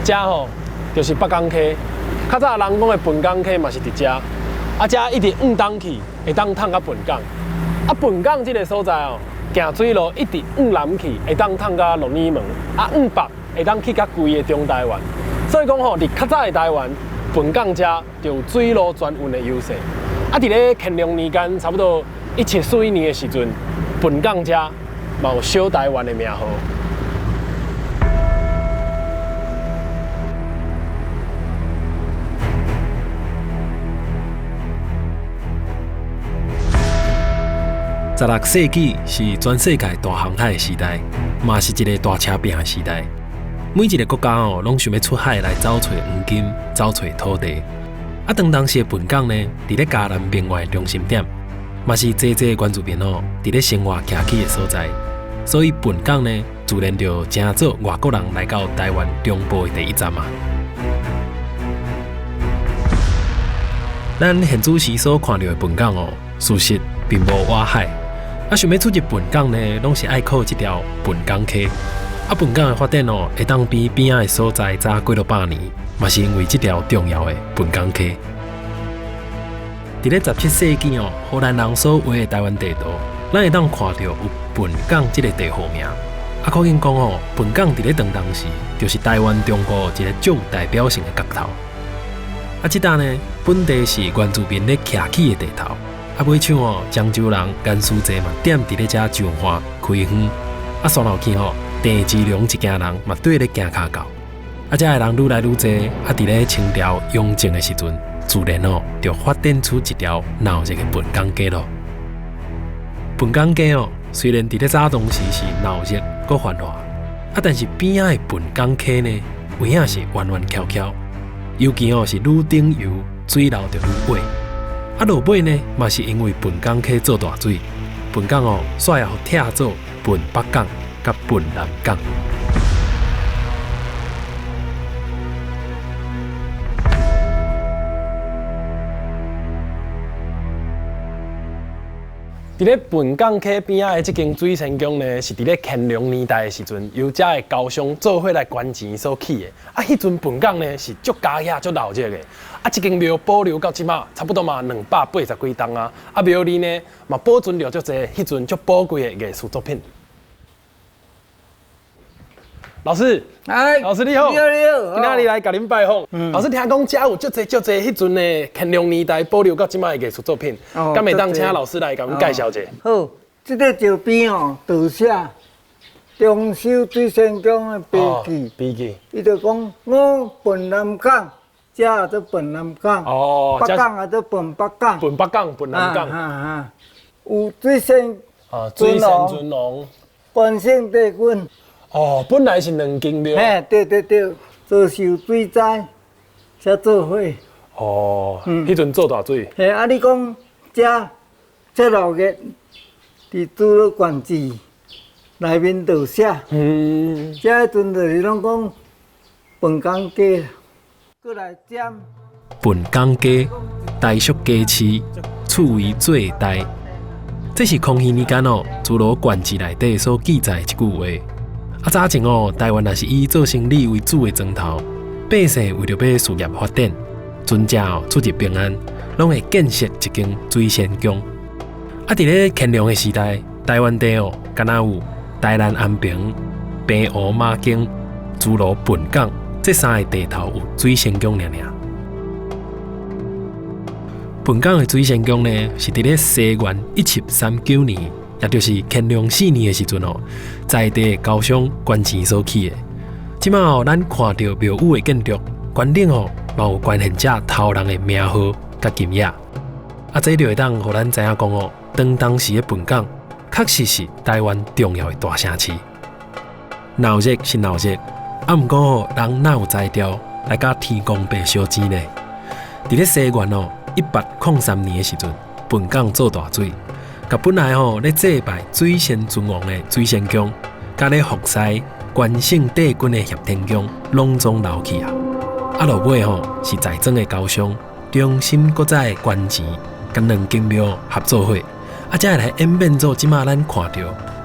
遮吼就是北港溪，較早人講的笨港溪嘛是佇遮。啊，遮一直往東去，會當通到笨港。啊，笨港這个所在哦，行水路一直往南去，會當通到鹿耳門。啊，往北會當去到規个中台灣。所以講吼，佇較早的台灣，笨港遮就有水路轉運的優勢。啊，佇咧乾隆年間，差不多1741年的時陣，笨港遮嘛有小台灣的名號。16世紀是全世界大航海的時代，嘛是一个大車拼的時代。每一个國家哦，攏想欲出海來走揣黃金、走揣土地。啊，當時的笨港呢，佇咧嘉南平原的中心點，嘛是濟濟原住民哦，佇咧生活徛起的所在。所以笨港呢，自然就成做外國人來到台灣中部的第一站啊。咱現主時所看著的笨港哦，事實並無倚海。啊，想欲出入笨港呢，攏是愛靠這條笨港溪。啊，笨港的發展哦，會當比邊仔的所在早幾落百年，嘛是因為這條重要的笨港溪。佇咧17世紀哦，荷蘭人所畫的台灣地圖，咱會當看著有笨港這个地號名。啊，可見講哦，笨港佇咧當時，就是台灣中部一个足有代表性的角頭。啊，這搭呢，本地是原住民咧徛起的地頭。啊，尾像哦，漳州人顏書濟嘛，踮佇咧遮上岸開園。啊，煞落去吼，鄭芝龍一家人嘛，綴咧行跤到。啊，遮的人愈來愈濟，啊，佇咧清朝雍正的時陣，自然哦，就發展出一條鬧熱的笨港街咯。笨港街哦，雖然佇咧早當時是鬧熱閣繁華，啊，但是邊仔的笨港溪呢，有影是彎彎曲曲，尤其哦是愈頂游水流就愈尾。啊，落尾呢，嘛是因為笨港溪做大水，笨港哦，煞也予拆做笨北港佮笨南港。佇咧笨港溪邊仔的這間水仙宮呢，是佇咧乾隆年代的時陣，由遮的僑商做伙來捐錢所起的。啊，彼陣笨港呢是足嘉額、足鬧熱的。啊，這間廟保留到這馬，差不多嘛280幾冬啊。啊，廟裡呢嘛保存著足濟彼陣足寶貴的藝術作品。老師，哎，老師你好，你好你好，今仔日來共恁拜訪。老師聽講遮有足濟足濟彼陣的乾隆年代保留到這馬的藝術作品，敢會當請老師來共阮介紹一下？好，這个石匾哦，就寫重修水仙宮的碑記。碑記。伊就講我笨南港，遮做笨南港。北港也做笨北港。笨北港、笨南港。啊啊，有水仙。啊，水仙尊王。關聖帝君。哦，本來是兩間廟。嘿，對對對，遭受水災，才做伙。哦，彼陣做大水。嘿，啊，你講遮這鬧熱，佇諸羅縣志內面就寫。遮彼陣就是攏講笨港街，閣來占。笨港街，台屬街市，厝為最大。這是康熙年間哦，諸羅縣志內底所記載的一句話。啊，早前哦，台灣若是以做生理為主的莊頭，百姓為著欲事業發展，船隻哦出入平安，攏會建設一間水仙宮。啊，佇咧乾隆的時代，台灣地哦，敢若有台南安平、平湖馬間、諸羅笨港這三个地頭有水仙宮爾爾。笨港的水仙宮呢，是佇咧西元1739年，也就是乾隆4年的時陣哦，在地僑商捐錢所起的。這馬哦，咱看著廟宇的建築，懸頂哦，嘛有捐獻者頭人的名號佮金額。啊，這就會當予咱知影講哦，當時的笨港確實是台灣重要的大城市。鬧熱是鬧熱，啊，毋過哦，人哪有才調來佮天公伯相爭呢？佇咧西元哦1803年的時陣，笨港做大水。共本來吼咧祭拜水仙尊王的水仙宮，佮咧服侍關聖帝君的協天宮，攏總流去啊！啊，落尾吼是在莊的僑商重新閣再捐錢，共兩間廟合做伙，啊，才會來演變做這馬咱看著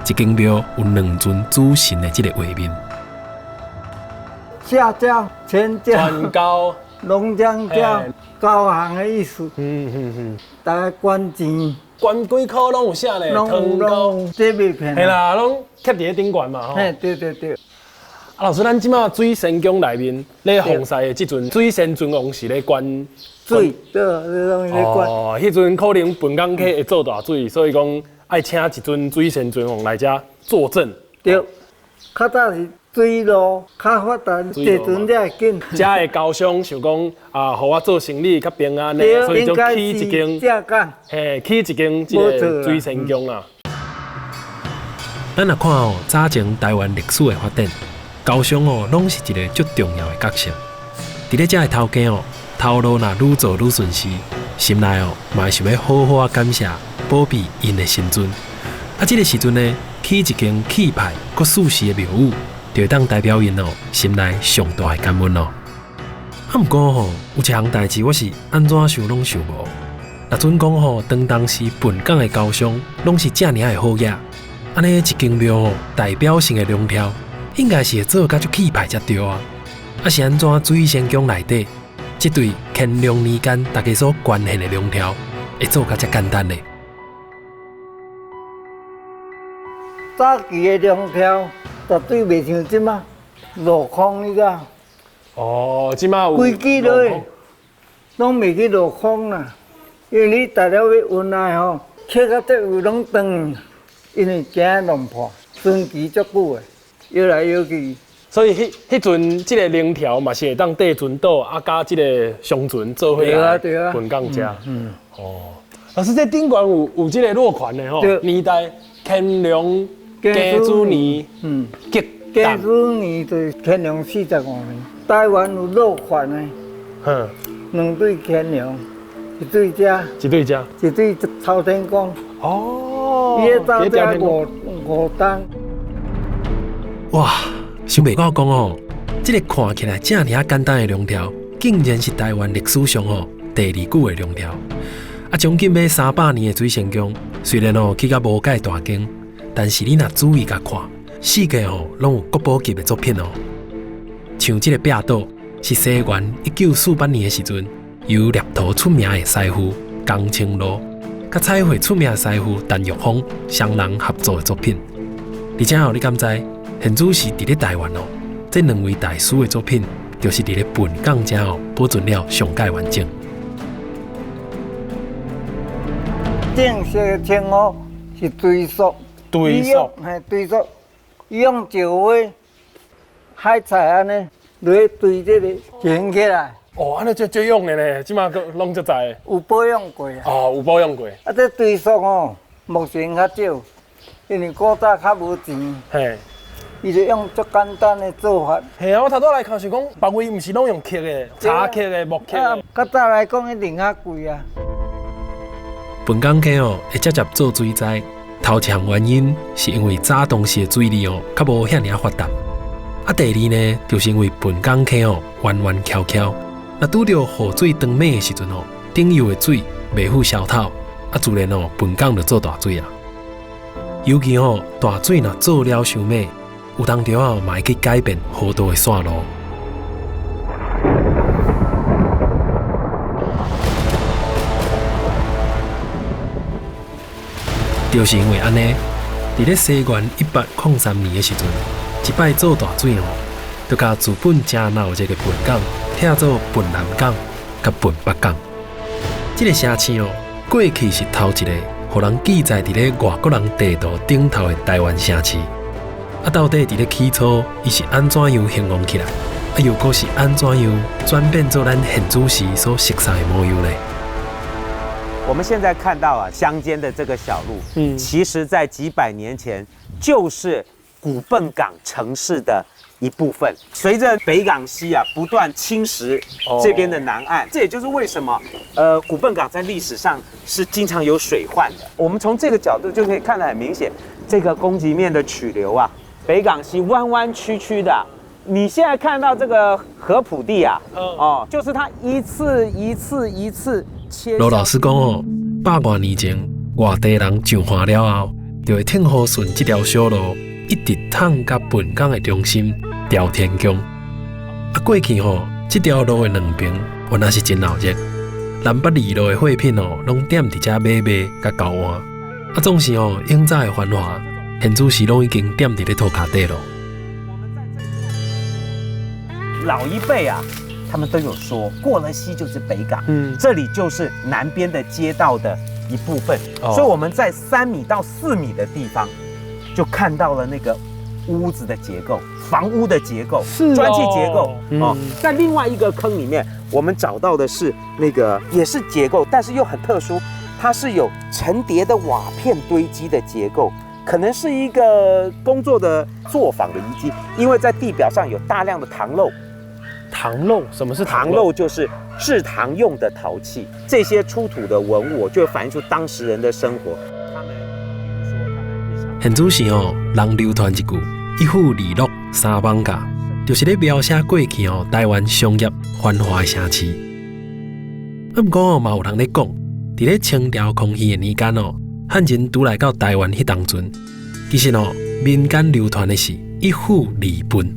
一間廟有兩尊主神的這个畫面。下蕉、前蕉、全交、龙江蕉、高行的意思。大家捐钱，捐几箍攏有寫咧，攏有攏有，這袂騙。嘿啦，攏貼佇咧頂懸嘛吼。嘿，對對對。啊，老師，咱這馬水仙宮內面咧奉祀的這陣水仙尊王是咧捐水，對，攏咧捐。哦，彼陣可能笨港溪會做大水，所以講愛請一尊水仙尊王來遮坐鎮。對，較早是水路較發達，坐船才會緊。遮的高商想講啊，予我做生意較平安呢，所以就起一間，嘿，起一間這个水仙宮啦。咱若看哦，早前台灣歷史的發展，高商哦，攏是一个足重要的角色。佇咧遮的頭家哦，頭路若愈做愈順時，心內哦嘛會想欲好好仔感謝保庇𪜶的神尊。啊，這个時陣呢，起一間氣派閣舒適的廟宇，就會當代表𪜶哦心內上大的感恩咯。啊，毋過吼，有一項代誌我是按怎想攏想無。若準講吼，當時笨港的高商攏是遮爾的好額，按呢一間廟吼代表性的龍柱，應該是會做甲足氣派才對啊。啊是按怎水仙宮內底，這對乾隆年間大家所捐獻的龍柱，會做甲遮簡單呢？早期的龍柱絕對袂像這馬鏤空，你知？哦，這馬有規支落去，攏袂去鏤空啦。因為你大了欲運來吼，切到這位攏斷，因為驚弄破，船期足久的，搖來搖去。所以彼彼陣這个龍柱嘛是會當綴船島，啊，佮這个商船做伙來笨港遮。嗯。哦，老師，這頂懸有這个落款的吼，年代乾隆甲子年，甲子年就是乾隆45年。台灣有落款的，兩對乾隆，一對遮，一對遮，一對朝天宮。哦，伊咧走遮五冬。哇，想袂到講哦，這个看起來遮爾簡單的龍柱，竟然是台灣歷史上哦第二久的龍柱。啊，將近欲300年的水仙宮，雖然哦起甲無蓋大間，但是你若注意共看，四界哦攏有國寶級的作品哦。像這个壁倒是西元1948年的時陣，由獵頭出名的師傅江青路，佮彩繪出名的師傅陳玉峰雙人合作的作品。而且哦，你敢知？現主是佇咧台灣哦，這兩位大師的作品，就是佇咧笨港遮哦保存了上蓋完整。正式的稱呼是堆塑，堆塑，嘿，堆塑，伊用石花、海菜按呢落去堆這个形起來。哦，按呢足足用的呢，這馬閣攏足在。有保養過啊？哦，有保養過。啊，這堆塑吼，目前較少，因為古早較無錢。嘿。伊就用足簡單的做法。嘿啊，我頭拄來看是講，別位毋是攏用刻的、柴刻的、木刻的。較早來講一定較貴啊。笨港溪哦，會直接做水災，頭一項原因是因為早當時的水利哦，較無遐爾發達。啊，第二呢，就是因為笨港溪哦，彎彎曲曲，若拄著雨水當猛的時陣哦，頂游的水袂赴消透，啊，自然哦，笨港就做大水啊。尤其哦，大水若做了傷猛，有當時啊，嘛會去改變河道的線路。就是因為按呢，佇咧西元1803年的時陣，一擺做大水哦，就共自本正鬧熱的笨港，拆做笨南港佮笨北港。這个城市哦，過去是頭一个予人記載佇咧外國人地圖頂頭的台灣城市。啊，到底佇咧起初，伊是按怎樣興旺起來？啊，又閣是按怎樣轉變做咱現主時所熟悉的模樣呢？我們現在看到啊，鄉間的這個小路，其實在幾百年前就是古笨港城市的一部分。隨着北港溪啊不斷侵蝕這邊的南岸，這也就是為什麼，古笨港在歷史上是經常有水患的。我們從這個角度就可以看得很明顯，這個攻擊面的曲流啊，北港溪彎彎曲曲的。你現在看到這個河埔地啊，哦，就是它一次一次一次切。羅老師講哦，百外年前外地人上岸了後，就會天河順這條小路，一直淌到笨港的中心朝天宮。啊，過去吼，這條路的兩邊原來是真鬧熱，南北二路的貨品哦，攏踮佇遮買賣佮交換。啊，總是吼，永早的繁華，現此時攏已經踮佇咧塗跤底咯。老一輩啊，他們都有說，過了溪就是北港，這裡就是南邊的街道的一部分。所以我們在3米到4米的地方，就看到了那個屋子的結構、房屋的結構、磚砌結構哦。在另外一個坑裡面，我們找到的是那個也是結構，但是又很特殊，它是有層疊的瓦片堆積的結構。可能是一個工作的作坊的遺跡，因為在地表上有大量的糖漏。糖漏？什麼是糖漏？就是製糖用的陶器。這些出土的文物就反映出當時人的生活。他們，比如說他們日常。現此時哦，人流傳一句“一府二鹿三艋舺”，就是咧描寫過去哦台灣商業繁華的城市。啊，毋過哦，嘛有人咧講，佇咧清朝康熙的年間哦，漢人拄來到台灣彼當陣，其實哦，民間流傳的是一府二笨。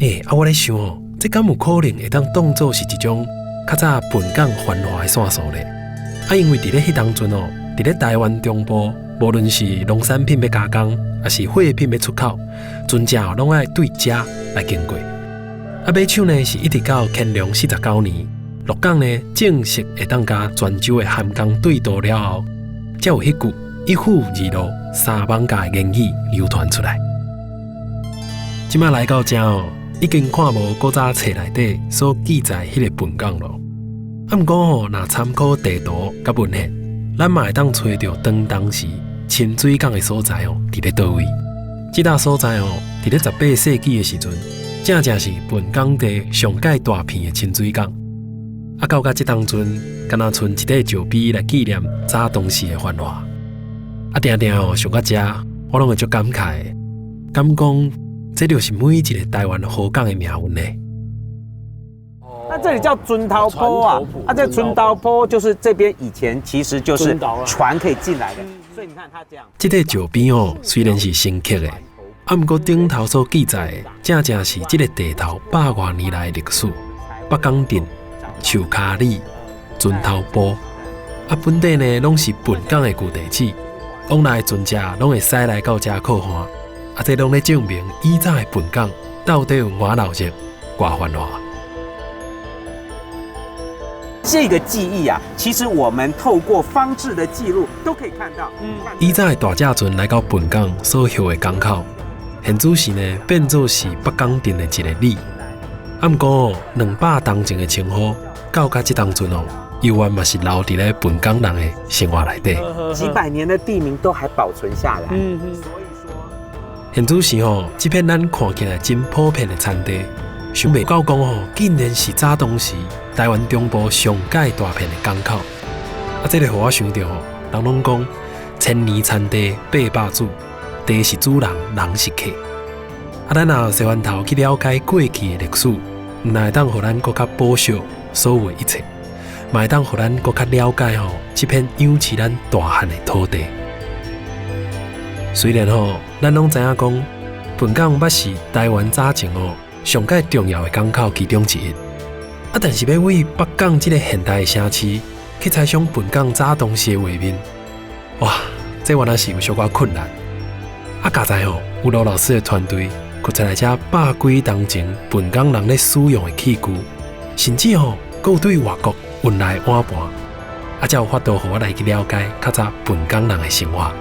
欸，啊，我咧想哦，這敢有可能會當當做是一種較早笨港繁華的線索咧？啊，因為佇咧彼當陣哦，佇咧台灣中部，無論是農產品欲加工，抑是貨品欲出口，船隻哦攏愛對遮來經過。啊，尾手呢是一直到乾隆49年，鹿港呢正式會當佮泉州的涵江對渡了後，才有彼句一府二鹿三艋舺的言語流傳出來。這擺來到遮哦，已經看無古早冊內底所記載彼個笨港咯。啊，毋過吼，若參考地圖佮文獻，咱嘛會當揣著當時深水港的所在哦，佇咧佗位？這搭所在哦，佇咧18世紀的時陣，正正是笨港地上蓋大片的深水港。啊，到這當陣，敢若賰一塊石碑來紀念早當時的繁華。啊，定定哦，想到遮，我攏會足感慨的，敢講這就是每一個台灣好港的命運呢。那這裡叫船頭埔啊，啊，這船頭埔就是這邊以前其實就是船可以進來的，所以你看它這樣。這塊石碑哦，雖然是新刻的，啊，毋過頂頭所記載的，正正是這個地頭百外年來的歷史。北港鎮、樹跤里、船頭埔，啊，本底呢攏是笨港的舊地址，往來的船隻攏會駛來到遮靠岸，啊，這攏咧證明以早的笨港到底有偌鬧熱、偌繁華。這個記憶啊，其實我們透過方志的記錄都可以看到。以早的大隻船來到笨港所歇的港口，現此時呢變做是北港鎮的一个里。啊，毋過200冬前的稱呼，到這當陣哦，猶原嘛是留佇咧笨港人的生活內底。幾百年的地名都還保存下來。所以說，現此時吼，這片咱看起來真普遍的田地，想袂到講吼，竟然是早當時台灣中部上蓋大片的港口。啊，這个予我想著吼，人攏講千年田地八百主，地是主人，人是客。啊，咱若踅翻頭去了解過去的歷史，毋但會當予咱閣較保守所有的一切，嘛會當予咱閣較了解吼這片養飼咱大漢的土地。雖然吼，咱攏知影講，笨港捌是台灣早前吼上蓋重要的港口其中之一。啊，但是欲對北港這个現代的城市去猜想笨港早當時的畫面，哇，這原來是有小可困難。啊，佳哉吼，有盧老師的團隊，掘出來遮百幾冬前笨港人咧使用的器具，甚至吼，閣有對外國運來的碗盤，啊，才有法度予我來去了解較早笨港人的生活。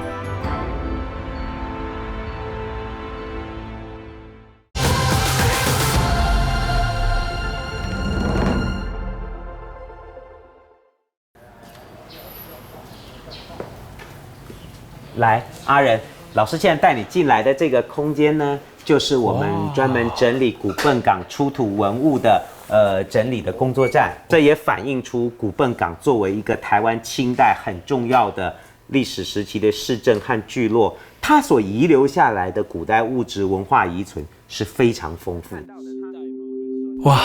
來，阿仁老師現在帶你進來的這個空間呢，就是我們專門整理古笨港出土文物的整理的工作站。這也反映出古笨港作為一個台灣清代很重要的歷史時期的市鎮和聚落，它所遺留下來的古代物質文化遺存是非常豐富的。哇，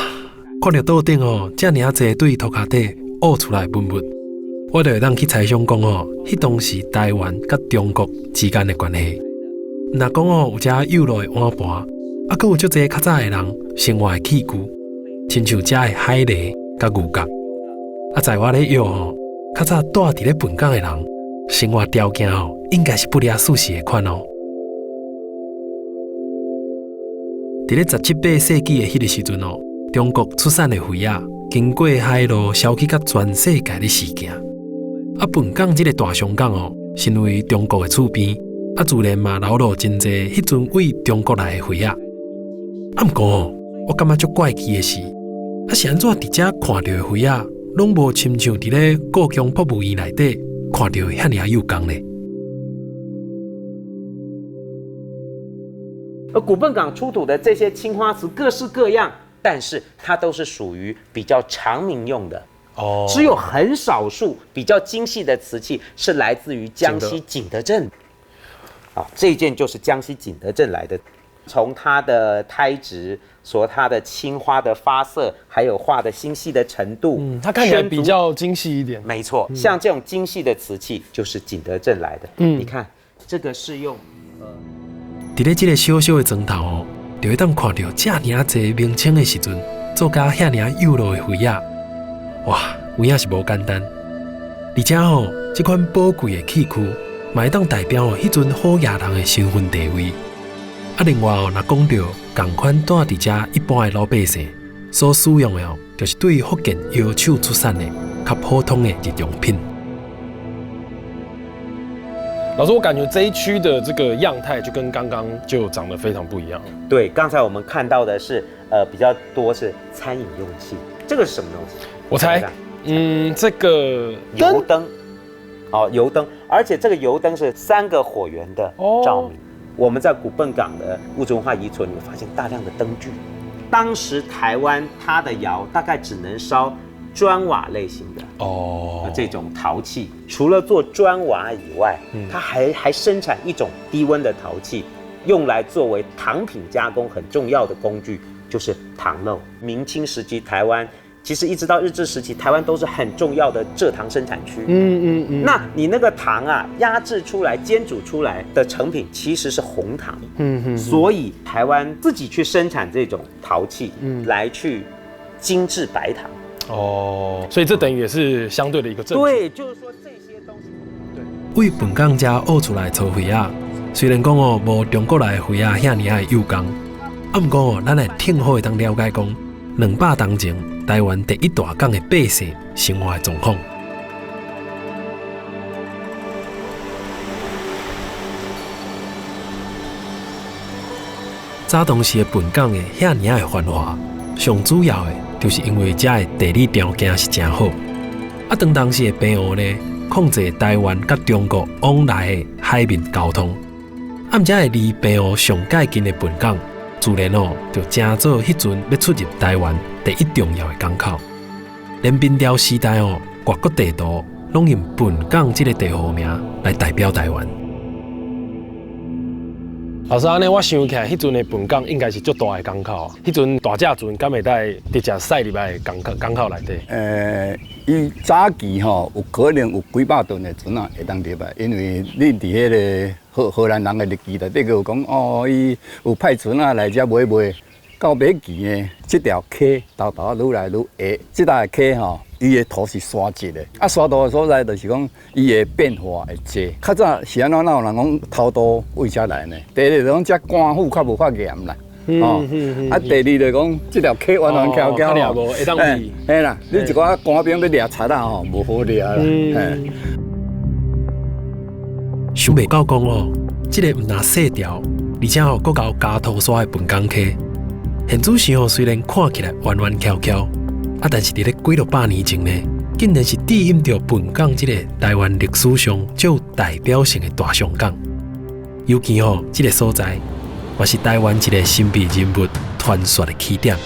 看著桌頂哦，遮爾濟對塗跤底挖出來文物，我就會當去猜想講哦，彼當時台灣佮中國之間的關係。若講哦，有遮幼老的碗盤，啊，閣有足濟較早的人生活的器具，親像遮的海螺佮牛角。啊，在我咧臆吼，較早蹛佇咧笨港的人，生活條件吼，應該是不離舒適的款哦。佇咧十七八世紀的彼个時陣哦，中國出產的魚仔，經過海路銷去甲全世界咧時行。啊，笨港這个大商港哦，身為中國的厝邊，啊，自然嘛流落真濟彼陣為中國來的魚仔。啊，毋過哦，我感覺足怪奇的是，啊是按怎佇遮看著的魚仔，攏無親像佇咧故宮博物院內底看著遐爾仔幼工咧。而古笨港出土的這些青花瓷各式各樣，但是它都是屬於比較常民用的哦，只有很少數比較精細的瓷器是來自於江西景德鎮。啊，這件就是江西景德鎮來的，從它的胎質，說它的青花的發色，還有畫的精細的程度，嗯，它看起來比較精細一點。沒錯，像這種精細的瓷器就是景德鎮來的。嗯，你看這個是用。佇咧這个小小的磚頭哦，就會當看著遮爾濟明清的時陣做甲遐爾幼落的魚仔，哇，有影是無簡單。而且吼，這款寶貴的器具，嘛會當代表彼陣好野人的身份地位。啊，另外哦，若講著仝款蹛佇遮一般的老百姓所使用的哦，就是對福建窯廠出產的較普通的日用品。老師，我感覺這一區的這個樣態就跟剛剛就長得非常不一樣。對，剛才我們看到的是，比較多是餐飲用器，這個是什麼東西？我猜，嗯，這個油燈，哦，油燈，而且這個油燈是3個火源的照明。我們在古笨港的物質文化遺存裡面發現大量的燈具。當時台灣它的窯大概只能燒磚瓦類型的哦，這種陶器，除了做磚瓦以外，它還生產一種低溫的陶器，用來作為糖品加工很重要的工具，就是糖漏。明清時期台灣，其實一直到日治時期，台灣都是很重要的蔗糖生產區。那你那個糖啊，壓製出來、煎煮出來的成品其實是紅糖。所以台灣自己去生產這種陶器，來去精製白糖。哦，所以這等於也是相對的一個證據。對，就是說這些東西。對，為笨港遮挖出來的粗魚仔，雖然講哦無中國來的魚仔遐爾仔的幼工，啊，毋過哦，咱會挺好會當了解講，200年前台灣第一大港的百姓生活的狀況。早當時的笨港的遐爾仔的繁華，上主要的，就是因為遮的地理條件是誠好，啊，當時的澎湖呢，控制台灣佮中國往來的海面交通，啊，毋遮會離澎湖上界近的笨港，自然哦就成做彼陣欲出入台灣第一重要的港口。連明朝時代哦，外國地圖攏用笨港這个地號名來代表台灣。老師，按呢我想起來，彼陣的笨港應該是足大的港口。彼陣大隻船敢會當直接駛入來港口內底？伊早期吼有可能有幾百噸的船仔會當入來，因為你佇彼个荷蘭人的日記內底，閣有講哦，伊有派船仔來遮買賣。到尾期呢，這條溪沓沓愈來愈下，這條溪吼，伊的土是沙質的，啊，沙土的所在就是講伊的變化會濟。較早是按怎，哪有人講偷渡為遮來呢？第一就講遮官府較無法嚴啦，哦，啊，第二就講這條溪彎彎翘翹吼，會當去。嘿啦，你一寡官兵欲掠賊仔吼，無好掠啦。想袂到講哦，這个毋但細條，而且吼閣𠢕加塗沙的笨港溪。現主時吼雖然看起來彎彎翹翹，啊，但是佇咧幾落百年前呢，竟然是對應著笨港這个台灣歷史上最有代表性的大商港。尤其吼，這个所在，嘛是台灣一个神秘人物傳說的起點。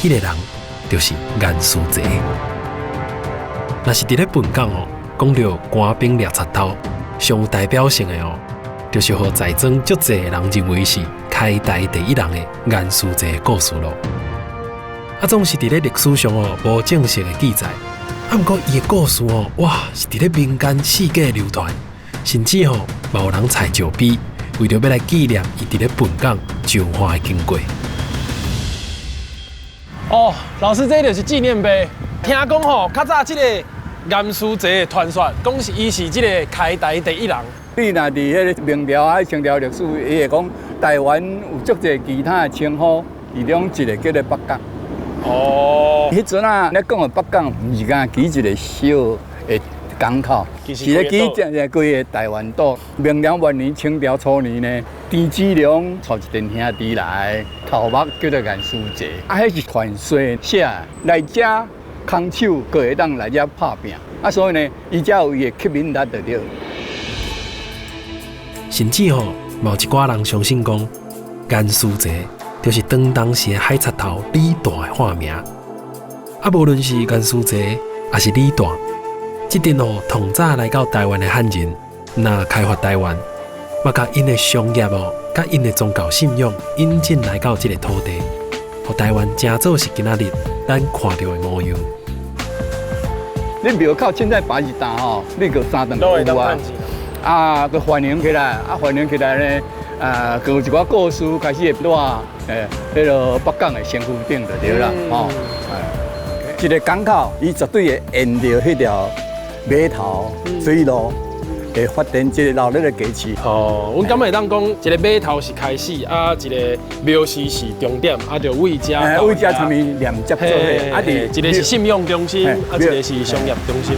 彼个人就是顏書濟。若是佇咧笨港吼，講著官兵掠賊頭，上有代表性的哦，就是予在座足濟的人認為是開台第一人的顏書濟的故事咯。啊，總是佇咧歷史上哦無正式的記載，啊，毋過伊的故事哦，哇，是佇咧民間世界流傳，甚至吼嘛有人採石碑，為著欲來紀念伊佇咧笨港上岸的經過。哦，老師，這就是紀念碑。聽講吼，較早這個顏書濟的傳說，講是伊是這個開台第一人。你若佇彼個明朝啊、清朝歷史，伊會講台灣有足濟其他的稱呼，其中一個叫做北港。哦，彼陣啊，咧講的北港，毋是干焦一個小的港口，是咧記整個規個台灣島。明朝末年、清朝初年呢，陳子龍帶一陣兄弟來，頭目叫做顏書濟，啊，彼是傳說寫來遮空手，閣會當來遮拍拚，啊，所以呢，伊才有伊的吸引力就對。甚至吼，嘛有一寡人相信講，顏書濟就是當時的海賊頭李大的化名。啊，無論是顏書濟，抑是李大，這陣吼，統早來到台灣的漢人，若開發台灣，嘛共𪜶的商業哦，佮𪜶的宗教信仰引進來到這个土地，予台灣成做是今仔日咱看著的模樣。你廟口凊彩擺一擔吼，你閣三頓有啊。啊，閣繁榮起來，啊，繁榮起來呢，啊，閣有一寡故事開始會蹛，彼个北港的身軀頂就對啦，吼。一个港口，伊絕對會沿著彼條碼頭水路，會發展這個熱鬧的街市。哦，阮感覺會當講，一個碼頭是開始，啊，一個廟宇是終點，啊，就位遮。位遮上面連接做伙，啊，一個是信仰中心，啊，一個是商業中心。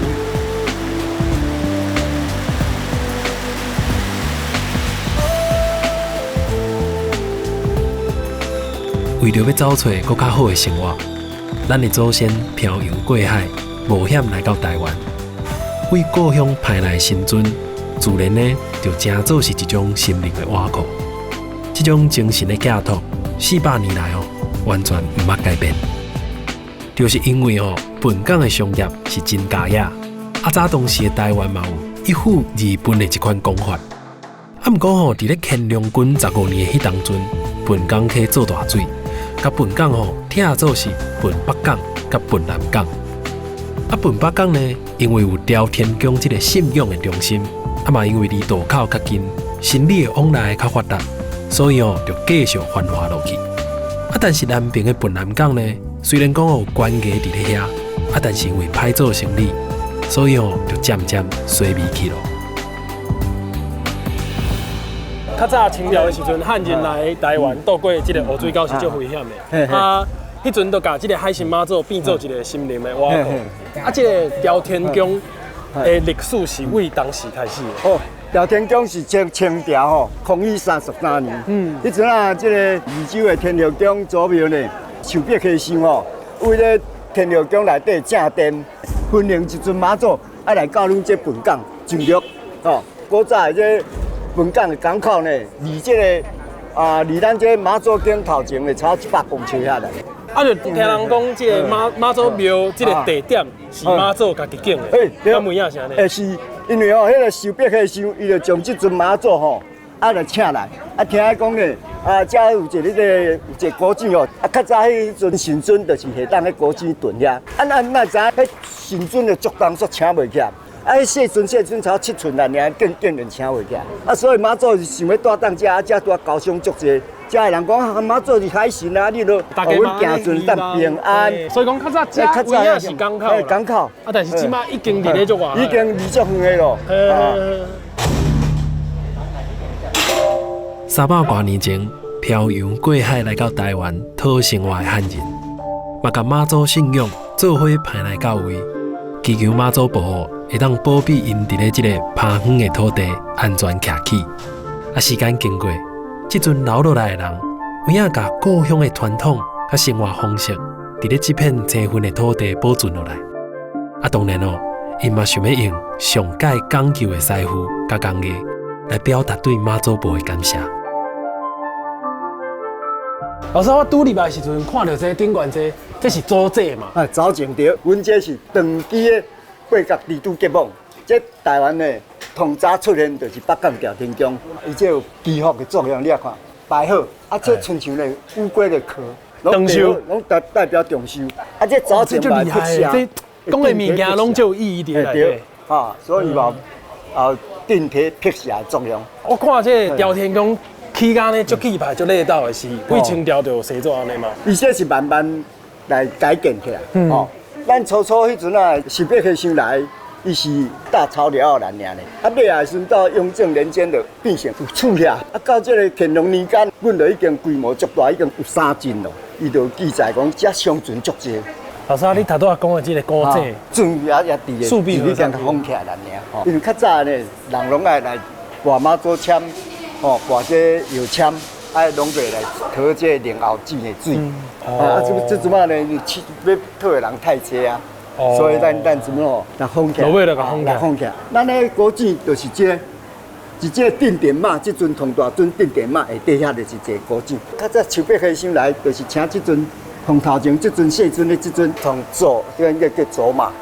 為著欲走揣閣較好的生活，咱的祖先漂洋過海，冒險來到台灣，為故鄉派來的神尊，自然呢就成做是一種心靈的倚靠。這種精神的寄託，400年來哦，完全毋捌改變。就是因為哦，本港的商業是真佳野，啊，早當時的台灣嘛有一府二分的這款講法。啊，毋過吼，佇咧乾隆卷15年的彼當陣，笨港溪做大水。共笨港吼，拆做是笨北港佮笨南港。啊，笨北港呢，因為有朝天宮這个信仰的中心，啊嘛因為離渡口較近，生理的往來較發達，所以哦就繼續繁華落去。啊，但是南邊的笨南港呢，雖然講有關衙佇咧遐，啊，但是因為歹做生理，所以哦就漸漸衰微去咯。較早清朝的時陣，漢人來台灣渡過這個烏水溝是足危險的。啊，彼陣就共這个海神媽祖變做一个心靈的倚靠。啊，這个朝天宮的歷史是為當時開始的。哦，朝天宮是清朝吼，康熙33年。彼陣啊，這个二洲的天后宮祖廟呢，受迫溪想吼，為咧天后宮內底正殿，分靈一尊媽祖，愛來到阮這笨港上陸。哦，古早的這笨港的港口呢，離這个啊，離咱這媽祖宮頭前的差100公尺遐啦。啊，就聽人講，這个媽祖廟這个地點是媽祖家己建的。對，敢有影是按呢？是，因為哦，彼个受迫溪想，伊就將這尊媽祖吼，啊來請來，啊聽講呢，啊遮有一个彼个有一個古井哦，啊較早彼陣神尊就是下當彼古井囤遐，啊咱哪知影彼神尊的足重煞請袂起來。啊！彼細尊細尊才7寸啦，爾竟然請袂起來。啊，所以媽祖是想欲帶當遮，啊，遮拄仔高雄足濟，遮的人講啊，媽祖是海神啊，你都予阮行船當平安。所以講較早遮有影是港口。港口。啊，但是這擺已經離咧足外。已經離足遠的咯。300外年前，漂洋過海來到台灣討生活的漢人，嘛共媽祖信仰做伙派來到位，祈求媽祖保護。會當保庇𪜶佇咧這个拋遠的土地安全徛起。啊，時間經過，這陣留落來的人，有影共故鄉的傳統佮生活方式，佇咧這片青雲的土地保存落來。啊，當然哦，𪜶嘛想欲用上蓋講究的師傅佮工藝，來表達對媽祖婆的感謝。老師，我拄入來時陣看著這頂懸這，這是祖祭嘛？啊，早前對，阮這是長期的。八角蜘蛛結網，這台灣呢，上早出現就是北港朝天宮，伊這有祈福的作用，你也看擺好，啊，這親像咧烏龜的殼，長壽，攏代表長壽，啊，這早前嘛，這講的物件攏足有意義佇內底，啊，所以嘛，啊，鎮體辟邪的作用。我看這朝天宮起工呢，足氣派、足熱鬧的是，為清朝就有生做按呢嗎？伊這是慢慢来改建起来。哦，咱初初彼阵啊，秀碧溪先来，伊是大草寮仔尔呢。啊，尾仔时阵到雍正年间就变成有厝遐。啊，到这个乾隆年间，阮就已经规模足大，已经有三进咯。伊就记载讲，遮商船足济。老师啊，你头拄仔讲的这个古井，船也也伫个，树壁已经封起来尔吼。因为较早呢，人拢爱来跋妈祖签，吼，跋这药签，爱拢过来讨这灵后井的水。啊，这阵仔呢，欲讨的人太济啊，所以咱怎么吼，来封起来，落尾就共封起来。封起来。咱的古井就是这个，是这个定点妈，这尊铜大尊定点妈下底遐就是一个古井。较早树壁溪先来，就是请这尊。从头前这尊细尊的这尊从祖，这个叫祖妈。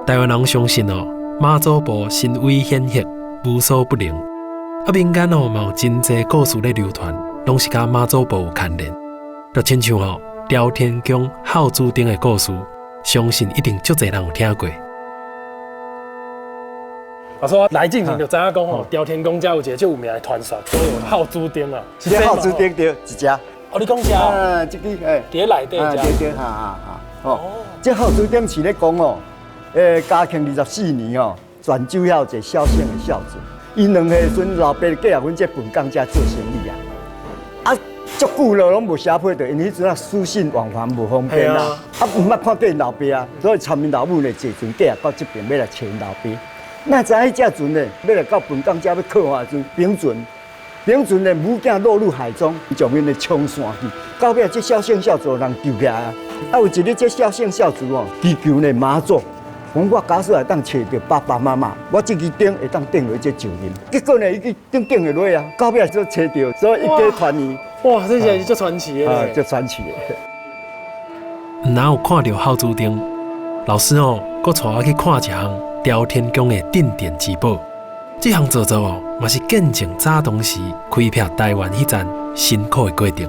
台湾人相信哦，妈祖婆神威显赫，无所不能。啊，民间哦嘛有真济故事咧流传，拢是佮妈祖婆有牵连。就亲像哦，朝天宫孝子灯的故事，相信一定足济人有听过。老师，我来之前就知影讲吼，朝天宫遮有一个足有名的传说，叫做孝子灯啊。这孝子灯对，一只。哦，你讲遮？啊，这支哎，伫咧内底遮。对对，哈哈哈。哦，这孝子灯是咧讲哦，嘉庆24年哦，泉州遐有一个萧姓的孝子，伊两岁时阵，老爸过来阮这本港遮做生意啊，啊，足久了拢无写批著，因为彼阵啊书信往还无方便啊，啊，毋捌看过𪜶老爸啊，所以参𪜶老母呢坐船过来到这边欲来揣𪜶老爸。那知影彼只船呢，欲来到本港遮欲靠岸的时阵，冰船。冰船的母囝落入海中，将𪜶的冲散去。到尾这萧姓孝子人救起来啊！啊，有一日这萧姓孝子哦，祈求呢妈祖，讲我假使会当揣著爸爸妈妈，我这支灯会当点落这石面。结果呢，伊去灯点会落啊，到尾就揣著，所以一家团圆。哇，这是足传奇的啊，足传奇的。毋但有看著孝子灯，老师哦，阁带我去看一项朝天宫的镇店之宝。这项做作哦，嘛是见证早当时开辟台湾彼阵辛苦的过程。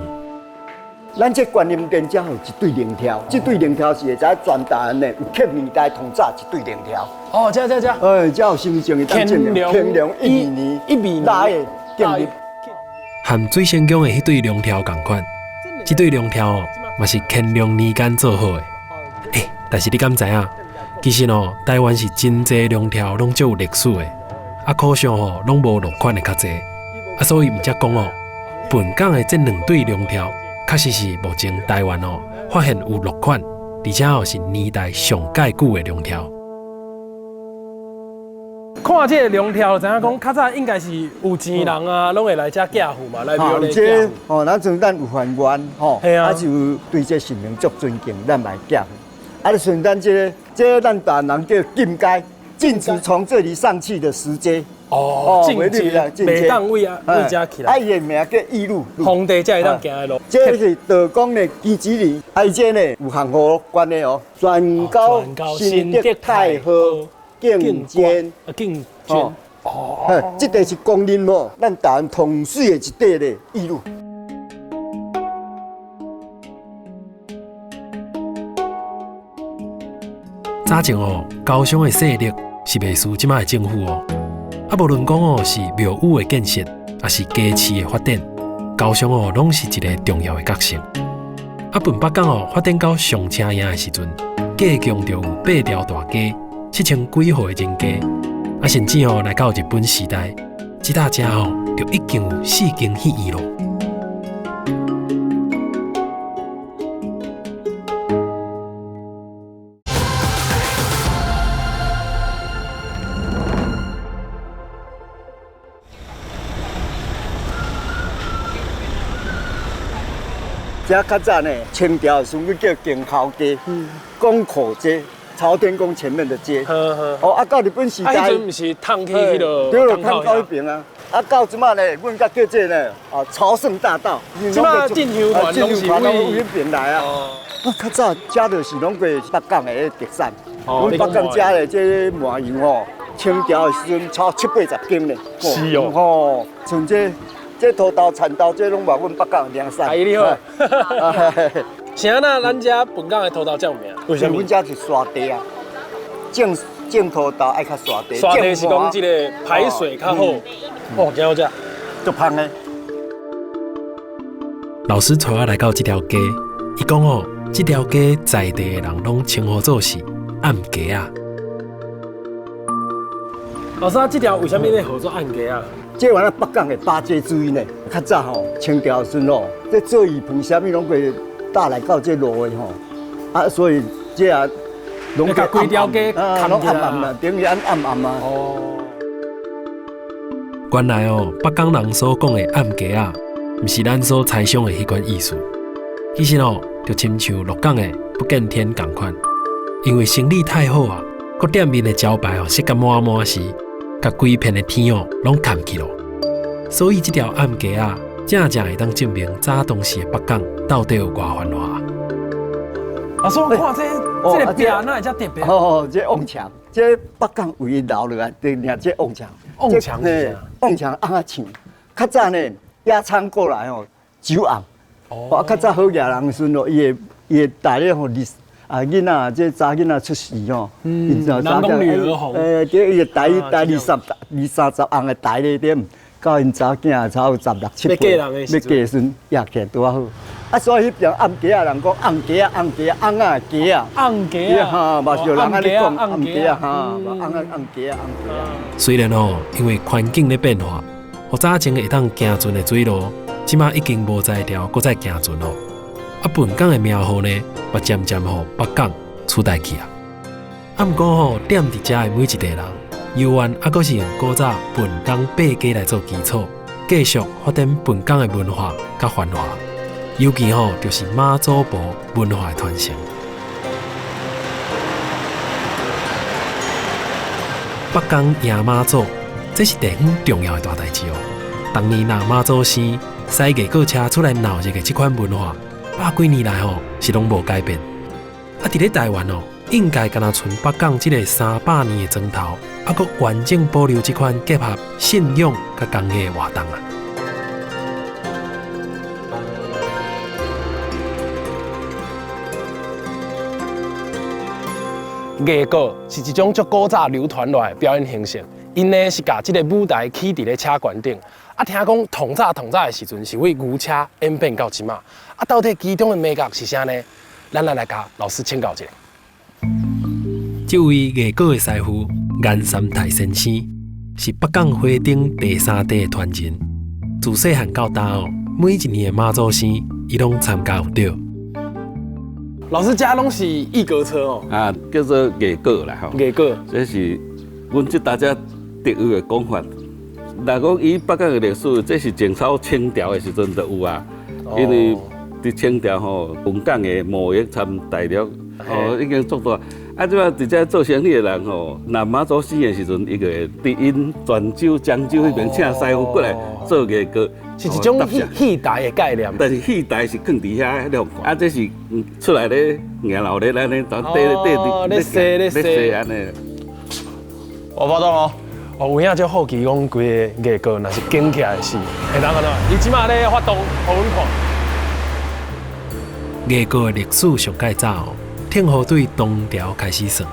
咱这观音殿遮有一对灵柱，这对灵柱是会知全台湾的有刻年代同早一对灵柱。哦，这这这。哎，这有身份证的当证明。乾隆12年，12年的建立。和水仙宫的彼对龙柱仝款，这对龙柱哦，嘛是乾隆年间做好的。欸，但是你敢知影？其实哦，台湾是真济龙柱拢足有历史的。啊，可惜吼，拢无落款的较济，啊，所以毋才讲哦，本港的这两对龙柱，确实是目前台湾哦发现有落款，而且哦是年代上盖久的龙柱。看这个龙柱，就知影讲较早应该是有钱人啊，拢会来遮寄福嘛，来庙里寄福。吼，咱像咱有还愿吼，啊就对这神明足尊敬，咱嘛会寄福。啊，像咱这个，这个咱台湾人叫禁街。禁止从这里上去的石阶哦，禁止，袂当位啊，位遮起来。啊，伊的名叫义路，皇帝才会当行的路。这是道光的基子里，啊，伊这呢有项目关的哦，全高新德太和敬捐，敬捐哦，这个是公认哦，咱台湾通水的一块咧义路。早前哦，高雄的势力是袂输这摆的政府哦。啊，无论讲哦是庙宇的建设，抑是街市的发展，高雄哦拢是一个重要的角色。啊，笨北港哦发展到上车营的时阵，隔墙就有8条大街，7000几户的人家。啊，甚至哦来到日本时代，这搭遮哦就已经有4间戏院咯。这较早呢，清朝的时阵叫京口街、宫口街、朝天宫前面的街。哦，啊，到日本时代，啊，彼阵毋是通去彼个对了，通到彼边啊。啊，到这摆呢，阮才叫这呢，啊，朝圣大道。这摆进香团拢是为彼边来啊。啊，较早遮就是拢过北港的特产。阮北港遮的这麻油吼，清朝的时阵炒7、80斤呢。是哦。吼，像这。这土豆、蚕豆，这拢嘛阮北港的名产。阿姨你好。是按怎咱遮本港的土豆遮有名？为啥物？阮遮是沙地啊，种种土豆爱较沙地。沙地是讲这个排水较好。哦，真好食，足芳的。老师带我来到这条街，伊講哦，這條街在地的人攏稱呼做是暗街仔。老師啊，這條為啥物咧號做暗街仔？這原來北港的八街之一呢。較早吼，清朝時陣哦，這做魚棚啥物攏會搭來到這路的吼，啊，所以這啊，攏共規條街啊，攏暗暗啊，等於暗暗暗啊。哦。原來哦，北港人所講的暗街仔，毋是咱所猜想的彼款意思。其實哦，就親像鹿港的不見天仝款，因為生理太好啊，閣店面的招牌哦，設甲滿滿時，共規片的天哦，攏蓋去咯。所以這條暗街仔，正正會當證明早當時的北港到底有偌繁華。老師，我看這這個壁哪會遮特別？哦，這甕牆，這北港唯一留落來，就爾這甕牆。甕牆是啥？甕牆尪仔牆，較早呢，野餐過來吼，酒甕。哦。較早好額人的時陣，伊會帶咧吼，啊囡仔，這查囡仔出世吼，嗯，人講女兒紅。欸，對，伊會帶帶二三十甕的台咧點，到𪜶查囝才有十六七歲，欲嫁的時陣，掖起來拄仔好。啊，所以彼邊暗街仔人講暗街仔，暗街仔，甕仔的街仔。甕街仔。哈，嘛是有人按呢講暗街仔哈，甕仔暗街仔，暗街仔。雖然哦，因為環境咧變化，予早前會當行船的水路，這馬已經無才調閣再行船咯。啊，笨港的名號呢，嘛漸漸予北港取代去啊。啊，毋過吼，踮佇遮的每一代人，猶原猶閣是用古早笨港八街來做基礎，繼續發展笨港的文化佮繁華。尤其吼，就是媽祖婆文化的傳承。北港迎媽祖，這是地方重要的大代誌哦。逐年若媽祖生，駛藝閣車出來鬧熱的這款文化，百幾年來吼是攏無改變。啊，佇咧台灣哦，應該敢若賰北港這个300年的磚頭，猶閣完整保留這款結合信仰佮工藝的活動啊。藝閣是一種足古早流傳落來的表演形式，𪜶呢是共這个舞台起佇咧車懸頂。啊，聽講統早統早的時陣是為牛車演變到這馬。啊，到底其中的眉角是啥呢？咱來共老師請教一下。這位藝閣的師傅顏三泰先生是北港花燈第三代的傳人，自細漢到大哦，每一年的媽祖生，伊攏參加有著。老師，這攏是藝閣車哦。啊，叫做藝閣啦吼。藝閣，這是阮這大家特有的講法。若講以北港的歷史，這是前朝清朝的時陣就有啊。因為佇清朝吼，本港的貿易參大陸，哦，已經做大。啊，這擺佇遮做生意的人吼，若媽祖生的時陣，伊就會佇𪜶泉州、漳州彼邊請師傅過來做藝閣，是一種戲台的概念。但是戲台是囥佇遐遐啊，這是出來咧迎鬧咧，咱咧踮綴綴咧踅咧踅按呢。我發動哦。哦，有影足好奇講，規个藝閣若是景起來是會當按怎？伊這馬咧發動，予阮看。藝閣的歷史上蓋早哦，天后對唐朝開始算，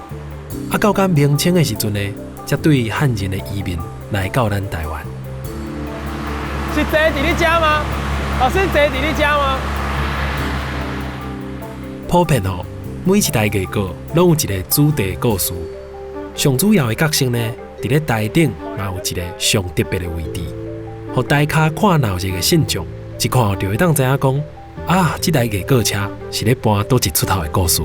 啊，到敢明清的時陣呢，才對漢人的移民來到咱台灣。是坐佇你遮嗎？老師坐佇你遮嗎？普遍哦，每一台藝閣攏有一个主題故事，上主要的角色呢，佇咧台頂嘛有一个上特別的位置，予台跤看鬧熱的信眾一看就會當知影講，啊，這台藝閣車是咧搬佗一出頭的故事。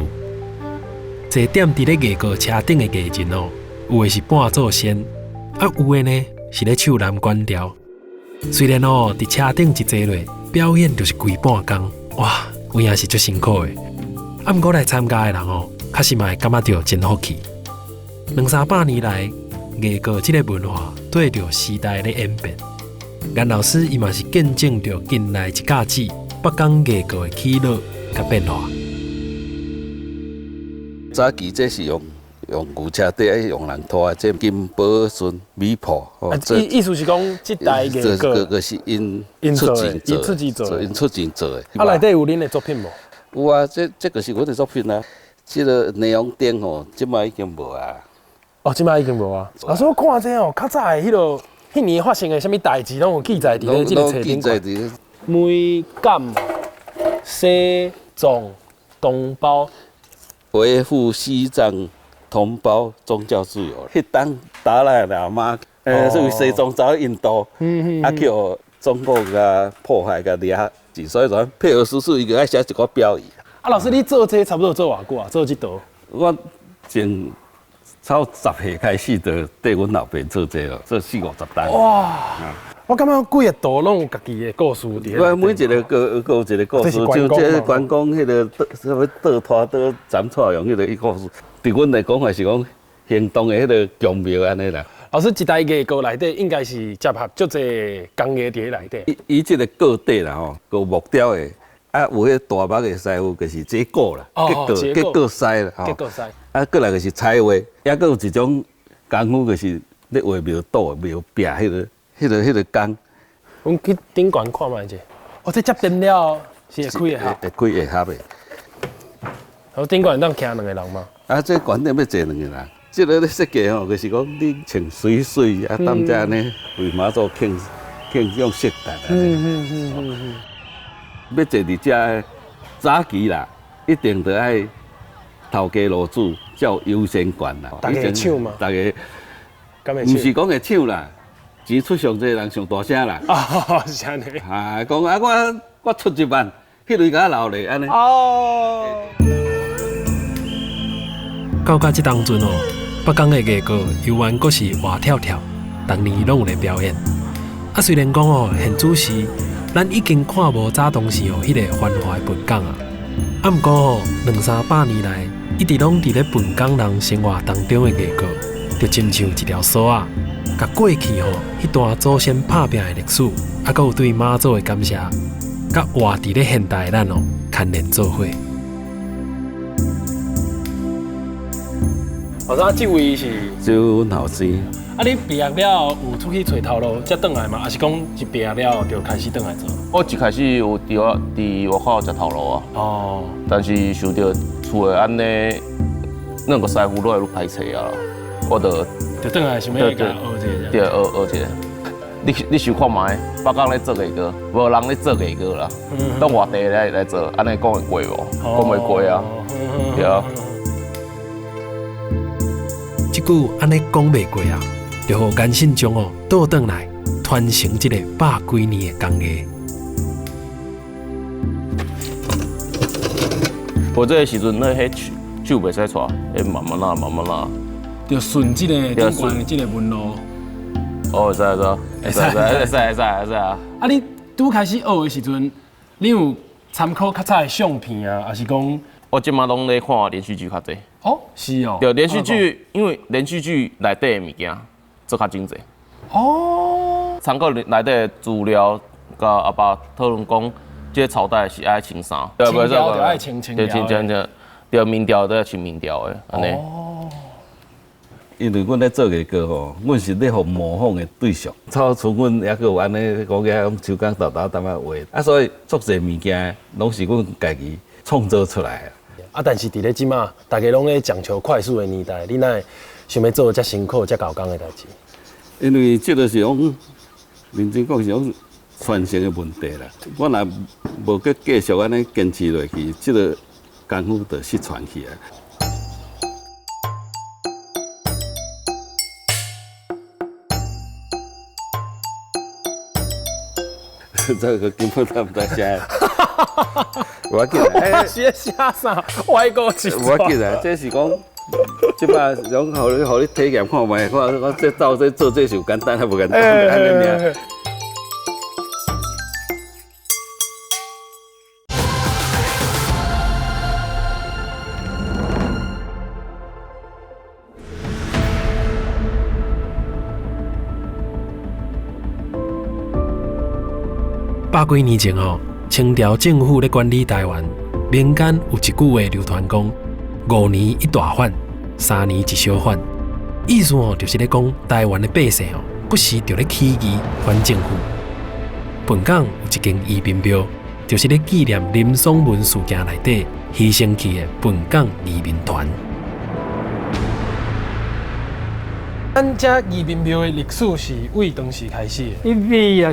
坐踮佇咧藝閣車頂的藝人哦，有的是半做仙，啊，有的呢是咧唱南管調。雖然哦，佇車頂一坐落，表演就是規半工，哇，有影是足辛苦的。啊，毋過來參加的人哦，確實嘛會感覺著真福氣。兩三百年來，藝閣這个文化綴著時代咧演變。顏老師伊嘛是見證著近來一甲子北港藝閣的起落佮變化。早期這是用牛車底，用人拖的，這金寶順米鋪。意思是講，這台藝閣個是𪜶出錢做，𪜶出錢做的。啊，內底有恁的作品無？有啊，這個是阮的作品啊。這个霓虹燈吼，這擺已經無啊。哦，這擺已經無啊。老師，我看這哦，較早的彼个彼年發生的啥物代誌，攏有記載佇咧這个冊頂。梅敢西藏同胞，维护西藏同胞宗教自由。彼当达赖喇嘛，属于西藏走印度，啊去予中国共迫害共掠，所以讲配合叔叔伊个爱写一个标语。啊，老师，你做这差不多做偌久啊？做这道？我从超10岁开始就缀阮老爸做这个，做四五十担。哇！我感觉几个道拢有家己的故事伫。我每一个各各有一个故事，就这个关公彼个啥物倒拖倒斩错用彼个故事。对阮来讲，还是讲行动的彼个强妙按呢啦。老师，一台艺阁内底应该是结合足济工艺伫内底。伊这个个底啦吼，个木雕的，啊有彼大木的师傅就是这个啦，结构师啦，结构师。啊，过来就是彩画，抑阁有一种功夫就是咧画庙岛、庙壁彼个、彼个、彼个工。阮去顶悬看觅者，哦，这接电了是会开会合，会开会合的。好，顶悬当徛两个人吗？啊，这悬顶欲坐两个人。这个咧设计吼，就是讲你穿水水啊，踮遮按呢为妈祖庆庆用圣诞啊。欲坐伫遮早期啦，一定著爱头家路主才有优先权啦。大家会抢吗？大家，毋是讲会抢啦，钱出上济人上大声啦。哦，是按呢。啊，讲啊，我出1万，彼镭共我留咧按呢。哦。到甲这当阵哦，北港的艺阁犹原阁是活跳跳，逐年拢有咧表演。啊，虽然讲哦，现此时咱已经看无早当时哦，彼个繁华的笨港啊，啊，毋过吼，两三百年来，一直拢伫咧笨港人生活当中的艺阁，就亲像一条索仔，共过去吼彼段祖先拍拚的历史，啊，阁有对妈祖的感谢，佮活伫咧现代的咱哦，牵连做伙。老师，啊，这位是？这阮后生。啊，你毕业了后有出去揣头路才转来吗？还是讲一毕业了后就开始转来做？我一开始有伫外伫外口食头路啊。哦。但是想著厝内按呢，两个师傅愈来愈歹揣啊，我就就转来想欲共学这个。对，学学这个。你想看觅，北港咧做艺阁，无人咧做艺阁啦，拢外地来做，按呢讲会过无？讲袂过啊，对啊。这句按呢讲袂过啊，就予颜信忠哦倒转来传承这个百几年的工艺。我这个时阵，那彼手袂使掣，会慢慢啊，慢慢啊。就顺这个顶悬的这个纹路。哦，会使会使，会使会使会使会使啊！啊，你拄开始学的时阵，你有参考较早的相片啊，还是讲？我这马拢咧看连续剧较济。哦，是哦。对，连续剧，因为连续剧内底的物件做较精济。哦。参考内底的资料，佮阿爸讨论讲，这个朝代是爱穿啥？清朝就爱穿清朝。对，清清对，明朝都爱穿明朝的，按呢。哦。因为阮咧做艺阁吼，阮是咧予模仿的对象。草像阮犹阁有按呢，讲起来用手工沓沓淡仔画，啊，所以足济物件拢是阮家己创造出来的。啊，但是伫咧这马，大家拢咧讲求快速的年代，你哪会想欲做遮辛苦、遮厚工的代志？因为这个是讲，认真讲是讲传承的问题啦。我若无阁继续按呢坚持落去，这个功夫就失传去啊。这个根本都毋知啥。无要紧啦，我是咧写啥？歪过一无要紧啦，这是讲，这摆讲予你体验看觅，看我这到底做这是有简单还无简单，按呢尔。百几年前哦，清朝政府咧管理台湾，民间有一句话流传讲：5年一大反，3年一小反。意思哦，就是咧讲台湾的百姓哦，不时就咧起义反政府。笨港有一间移民庙，就是咧纪念林爽文事件内底牺牲去的笨港移民团。咱这移民庙的历史是为当时开始的？因为啊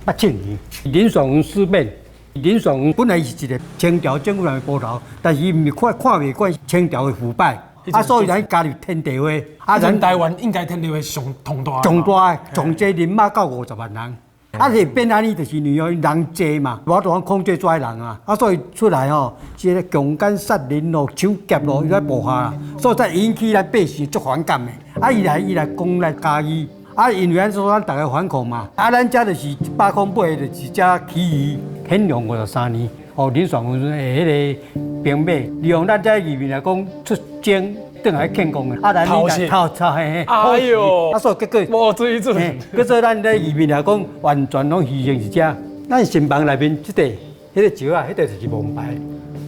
，1787年林爽文事变，林爽文本來是一個清朝政府內的捕頭，但是伊毋是看看袂慣清朝的腐敗，啊，所以咱加入天地會。啊，咱台灣應該天地會上上大。上大，從這人馬到50萬人。啊，是變按呢，就是因為人濟嘛，無法度控制遮人啊，啊，所以出來吼，這个強姦殺人咯、手劫咯，伊來部下啦，所以才引起咱百姓足反感的。啊，伊來講來嘉義，啊，因為按怎咱逐家反抗嘛，啊，咱遮就是108個，就是遮起義，乾隆53年，哦，林爽文的彼个兵馬，利用咱遮移民來講出征。轉來慶功的，啊，咱偷襲，偷偷嘿嘿，哎喲，啊，所以結果無水準，結果咱咧移民來講，完全攏犧牲是遮。咱新房內面這塊，彼个石仔，彼个就是王牌，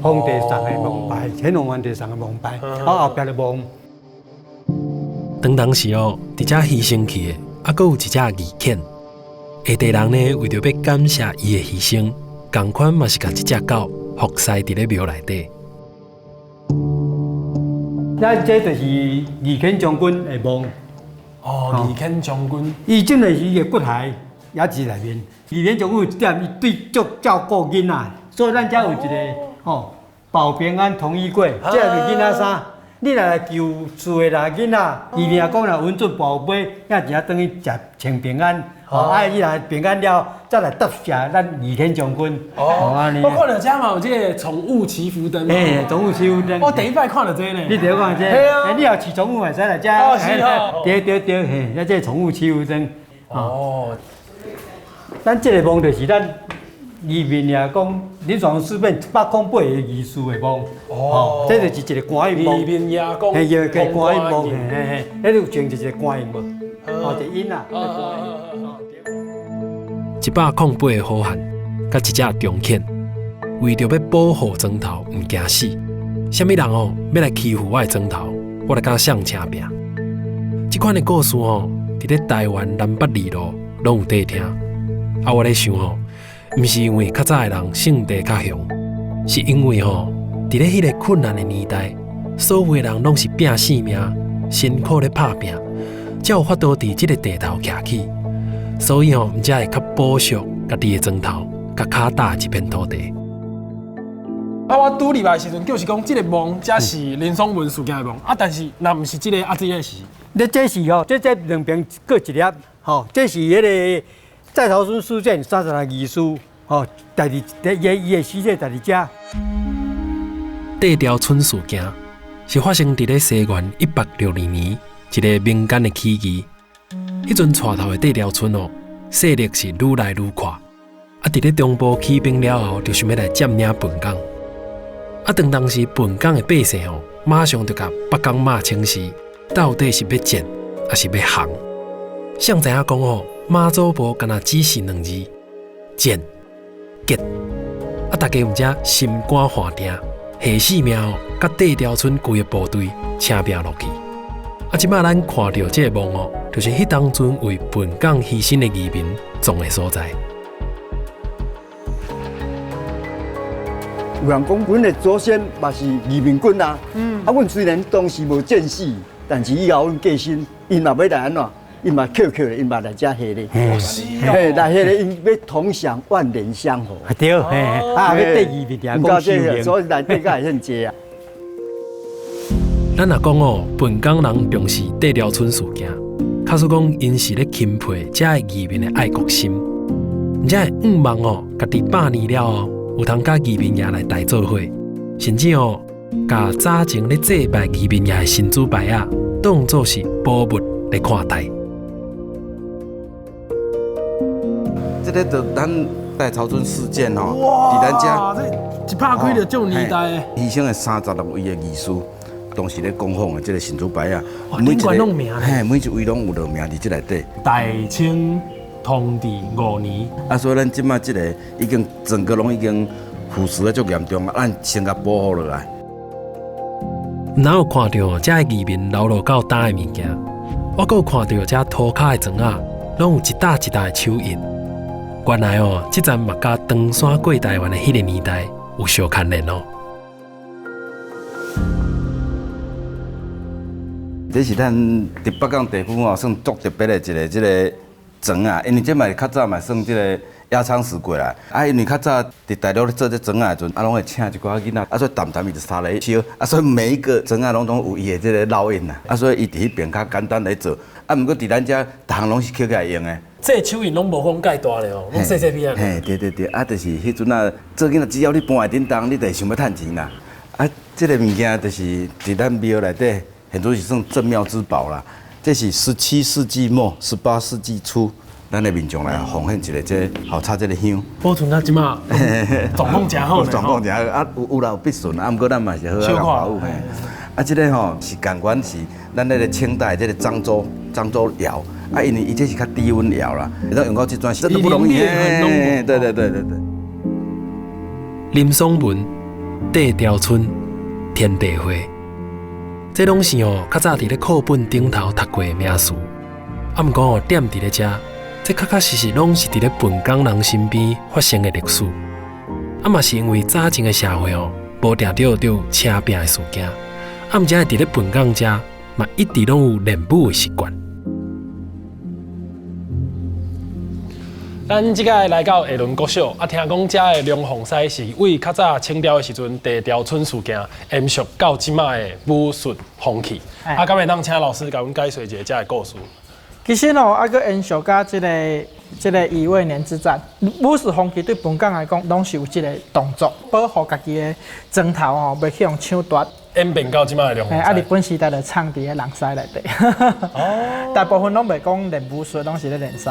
皇帝送的王牌，乾隆皇帝送的王牌，啊，後壁的王。當當時哦，佇遮犧牲去的，啊，閣有一隻義犬。下地人呢，為著欲感謝伊的犧牲，仝款嘛是共這隻狗服侍佇咧廟內底。咱這就是義犬將軍的墓。哦，義犬將軍。伊真的是伊的骨骸也佇內面。義犬將軍有一點，伊對足照顧囡仔，所以咱遮有一个吼保平安同意櫃，這是囡仔衫。你若來求厝的啦囡仔，伊若講若穩準寶貝，也真轉去食穿平安。哦，啊，伊若平安了，再來答謝咱義犬將軍。哦，我看著遮嘛有這个寵物祈福燈。嘿，寵物祈福燈。我第一擺看著這个呢。你第一看這个？嘿啊。你也飼寵物嘛，會使來遮。哦，是哦。對對對，嘿，咱這个寵物祈福燈。哦。咱這个墓就是咱移民也講林爽文事變108個義士的墓。哦。這就是一个觀音墓。移民爺公。嘿，一个觀音墓，嘿嘿，彼有穿一个觀音無？哦，一個囡仔。108个好漢，佮一隻忠犬，為著欲保護庄頭，毋驚死。啥物人哦，欲來欺負我的庄頭，我來佮誰拚拚。這款的故事哦，佇咧台灣南北二路攏有得聽。啊，我咧想哦，毋是因為較早的人性地較雄，是因為吼，佇咧彼个困難的年代，所有的人攏是拚性命，辛苦咧拍拚，才有法度佇這个地頭徛起。所以吼，毋才會較保惜家己的庄頭，佮跤踏的這片土地。啊，我拄入來的時陣，就是講這个墓，才是林爽文事件的墓。啊，但是若毋是這个，啊，這个是？你這是吼，這兩邊各一粒，吼，這是彼个蔡頭村事件36義士，吼，在佇伊的屍體在佇遮。綴條村事件是發生佇咧西元162年一个民間的起義。彼陣帶頭的綴條村哦，勢力是愈來愈闊。啊，佇咧中部起兵了後，就想欲來佔領本港。啊，當當時本港的百姓哦，馬上就共北港罵請示，到底是欲戰，抑是欲降？誰知影講哦，媽祖婆敢若只是兩字：戰、結。啊，大家毋才心肝寒定，下死命哦，佮綴條村規个部隊拚拚落去。啊，這擺咱看著這个墓哦，就是彼當陣為本港犧牲的義民葬的所在。有人講，阮的祖先嘛是義民軍啊。啊，阮雖然當時無戰死，但是以後阮過身，𪜶嘛欲來按怎？𪜶嘛扣扣咧，𪜶嘛來遮下咧。嘿，來下咧，𪜶欲同享萬年香火。對，嘿，啊，欲綴義民聽講修行，所以內底才會遐濟啊。咱若講哦，本港人重視綴條村事件，假使講𪜶是咧欽佩遮个義民的愛國心，毋才會向望哦，家己百年了後有通佮義民爺來台做伙，甚至哦，共早前咧祭拜義民爺的神主牌仔當做是寶物咧看待。這个就咱大潮村事件吼，佇咱遮這一拍開就足年代的，犧牲的36位的義士。當時咧供奉的這个神主牌仔，每一个攏名，嘿，每一位攏有落名佇這內底。大清同治5年，啊，所以咱這擺這个已經整個攏已經腐蝕得足嚴重啊，咱先共保護落來。哪有看著遮个義民流落到焦的物件？我閣有看著遮塗跤的磚仔，攏有一搭一搭的手印。原來哦，這層嘛佮唐山過台灣的彼个年代有相牽連哦。這是咱佇北港地區吼，算足特別的一个這个磚仔，因為這嘛是較早嘛算這个压舱石过来。啊，因为较早伫大陆咧做这庄仔的时阵，啊，拢会请一寡囡仔，啊，所以澹澹伊就沙来烧，啊，所以每一个庄仔拢拢有伊的这个烙印啦。啊，所以伊伫彼边较简单来做。啊，毋过伫咱遮，逐项拢是捡起来用的。这手印拢无讲盖大咧哦，拢细细片。嘿，对对对，啊，就是彼阵啊，做囡仔只要你搬会振动，你就会想欲趁钱啦。啊，这个物件就是伫咱庙内底，现在是算镇庙之宝啦。这是17世纪末、18世纪初，咱的民众来奉献一个这个，好插这个香。保存到这马，状况诚好。状况诚好，啊，有有啦有必损啊，毋过咱嘛是好啊，保有嘿。啊，这个吼是仝款是咱那个清代这个漳州漳州窑，啊，因为伊这是较低温窑啦，会当用到这阵真的不容易。对对对对对。林爽文、地调村、天地会，这拢是哦，较早伫咧课本顶头读过的名词。啊，毋过哦，踮伫咧遮，这确确实实拢是伫咧笨港人身边发生的历史。啊，嘛是因为早前的社会哦，无定著著车拚的事件。啊，毋才会伫咧笨港遮，嘛一直拢有练武的习惯。咱这摆来到下仑国小，啊，听讲遮的龙凤狮是为较早清朝的时阵地调村事件延续到这马的武术风气。啊，敢会当请老师共阮解说一下遮的故事？其实哦，啊，阁延续到这个乙未年之战，武术风气对本港来讲，拢是有这个动作，保护家己的庄头吼，袂去予抢夺。演变到这马的龙凤狮。啊，日本时代就藏伫咧龙狮内底。哦。大部分拢袂讲练武术，拢是咧练狮。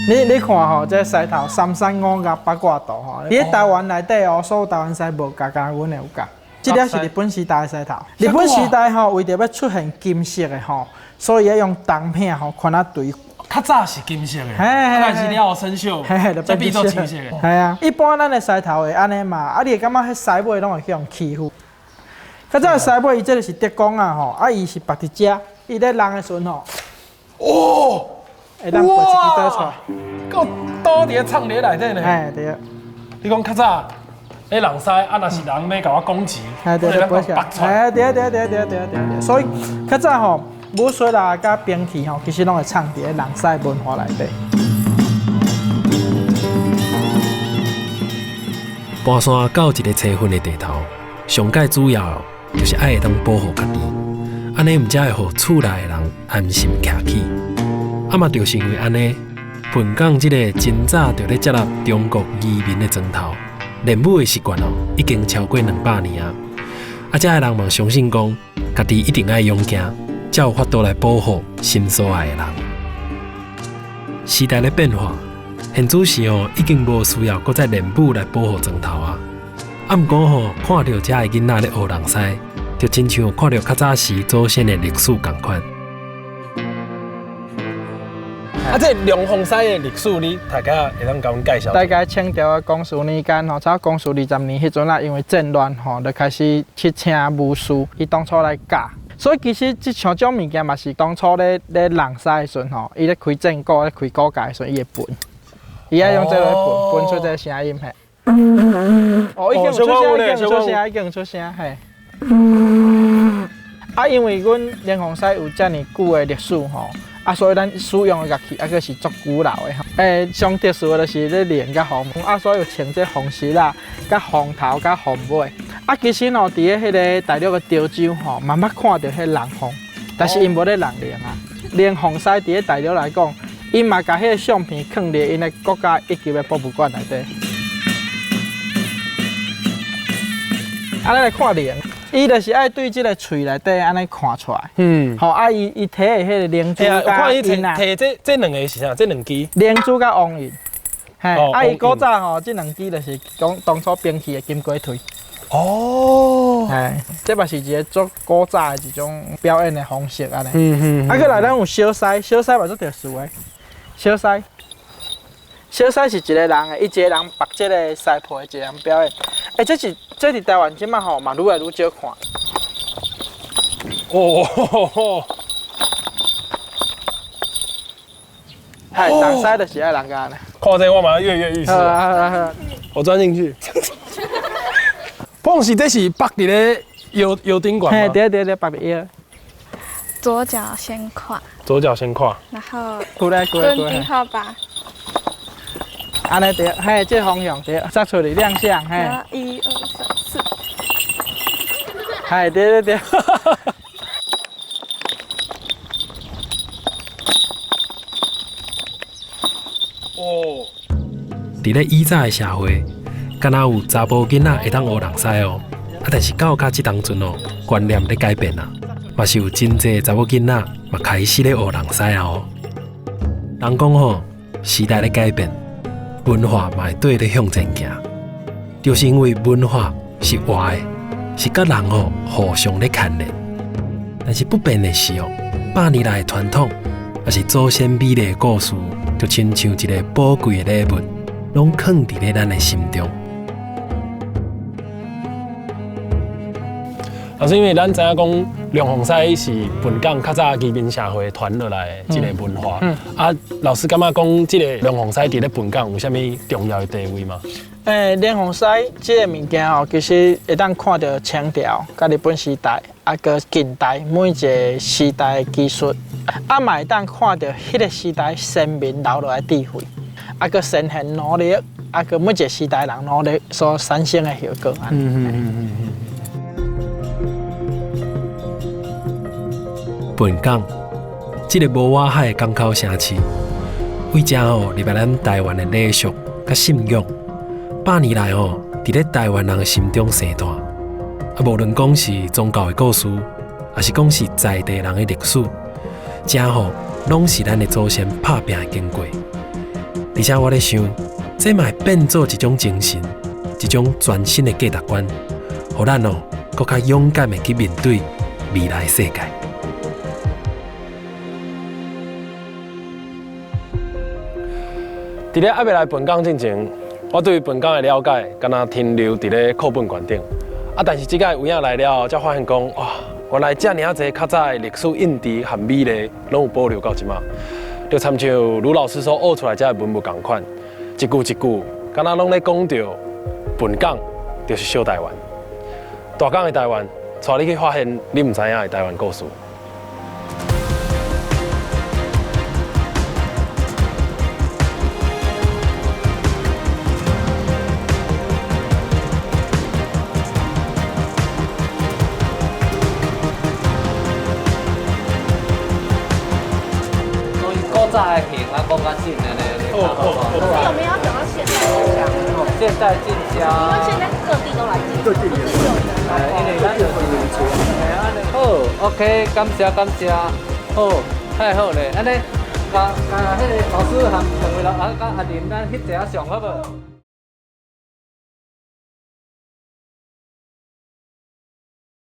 你看吼，这狮头三山五岳八卦图吼，伫咧台湾内底哦，所有台湾狮无共，敢阮的有共。这粒是日本时代的狮头。日本时代吼，为著欲出现金色的吼，所以爱用铜片吼，款仔锤。较早是金色的，但是了后生锈，才变做青色的。系啊，一般咱的狮头会按呢嘛，啊，你会感觉彼狮尾拢会去予欺负。较早的狮尾，伊这个是德公啊吼，啊，伊是绑伫遮，伊咧弄的时阵吼，哦。会当拔一支刀出来，阁刀伫咧藏伫咧内底呢。嘿，对。你讲较早，彼人狮啊，若是人欲共我攻击，嘿，对对，拔出来。对对对对对对对。所以较早吼，武术啦、佮兵器吼，其实拢会藏伫咧人狮文化内底。搬山到一个栖云的地头，上盖主要就是爱会当保护家己，按呢毋才会予厝内的人安心徛起。啊嘛，就是因为按呢，笨港这个真早就咧接纳中国移民的庄头，练武的习惯哦，已经超过200年啊。啊，遮的人嘛相信讲，家己一定爱勇健，才有法度来保护心所爱的人。时代咧变化，现此时哦，已经无需要阁再练武来保护庄头啊。啊，毋过吼，看著遮的囡仔咧学人狮，就亲像看著较早时祖先的历史仝款。啊，这龙凤狮的历史，你大概会当共阮介绍？大概清朝的光绪年间吼，差不多光绪20年彼阵啊，因为战乱吼，就开始去请武师，伊当初来教。所以其实这像这种物件嘛，是当初咧弄狮的时阵吼，伊咧开战鼓、咧开鼓架的时阵，伊会歕，伊爱用这个来歕，歕出这个声音嘿。哦，已经有出声，已经有出声，已经有出声嘿。啊，因为阮龙凤狮有遮尔久的历史吼。啊，所以咱使用的乐器，啊，阁是足古老的吼。上特殊的就是咧龙佮凤，啊，所以有穿这凤丝啦，佮凤头佮凤尾。啊，其实吼，伫咧彼个大陆的潮州吼，嘛捌看著彼龙凤，但是𪜶无咧弄龙啊。龙凤狮伫咧大陆来讲，𪜶嘛共彼个相片囥伫𪜶的国家一级的博物馆内底。啊，咱来看龙。伊就是爱对这个喙内底按呢看出来，吼啊，伊提的彼个龙珠佮印啊，提这两个是啥？这两支龙珠佮王印，嘿，啊，伊古早吼，这两支就是讲当初兵器的金龟腿。哦，嘿，这嘛是一个足古早的一种表演的方式按呢。啊，阁来咱有小狮，小狮嘛足特殊的，小狮，小狮是一个人的，伊一个人绑这个狮皮，一个人表演。欸，这伫台湾这马吼嘛，愈来愈少看。哦，嗨，人狮就是爱人家呢。看这我马上跃跃欲试。我钻进去。碰是这是绑伫咧腰腰顶悬。嘿，对对对，绑伫腰。左腳先跨，左腳先跨，然後過來過來蹲低後吧。按呢對，嘿，這方向對，再出去兩下，嘿。一二三四。嘿，對對對。哦。佇咧以早的社會，敢若有查埔囡仔會當學人師哦，啊，但是到甲這當陣哦，觀念咧改變啊，嘛是有真濟查某囡仔嘛開始咧學人師啊哦。人講吼，時代咧改變，文化嘛會綴咧向前行，就是因為文化是活的，是佮人吼互相咧牽連。但是不變的是哦，百年來的傳統，也是祖先美麗的故事，就親像一个寶貴的禮物，攏囥佇咧咱的心中。老師，因為咱知影講龍鳳獅是本港較早移民社會傳落來的這个文化。啊，老師感覺講這个龍鳳獅佇咧本港有啥物重要的地位嗎？龍鳳獅這个物件哦，其實會當看著清朝、佮日本時代，啊，閣近代每一个時代的技術，啊，嘛會當看著彼个時代先民留落來智慧，啊，閣先賢努力，啊，閣每一个時代人努力所產生的效果。本港這个無外海的港口城市，為遮吼入來咱台灣的禮俗佮信仰，百年來吼佇咧台灣人的心中生大。啊，無論講是宗教的故事，抑是講是在地人的歷史，遮吼攏是咱的祖先拍拚的經過。而且我咧想，這嘛會變做一種精神，一種全新的價值觀，予咱哦閣較勇敢的去面對未來世界。佇咧猶未來本港進前，我對本港的了解，敢若停留佇咧課本館頂。啊，但是這擺有影來了後，才發現講，哇，原來遮爾仔濟較早的歷史印記和美麗，攏有保留到這擺。就親像盧老師所學出來這个文物仝款，一句一句，敢若攏咧講著本港就是小台灣，大港的台灣，帶你去發現你毋知影的台灣故事。有沒有講到現在進香？現在進香，因為現在各地都來進，不是只有因為咱就是好，OK，感謝感謝，好，太好咧，按呢，共彼个老師和兩位老啊，佮阿林咱翕一下相好無？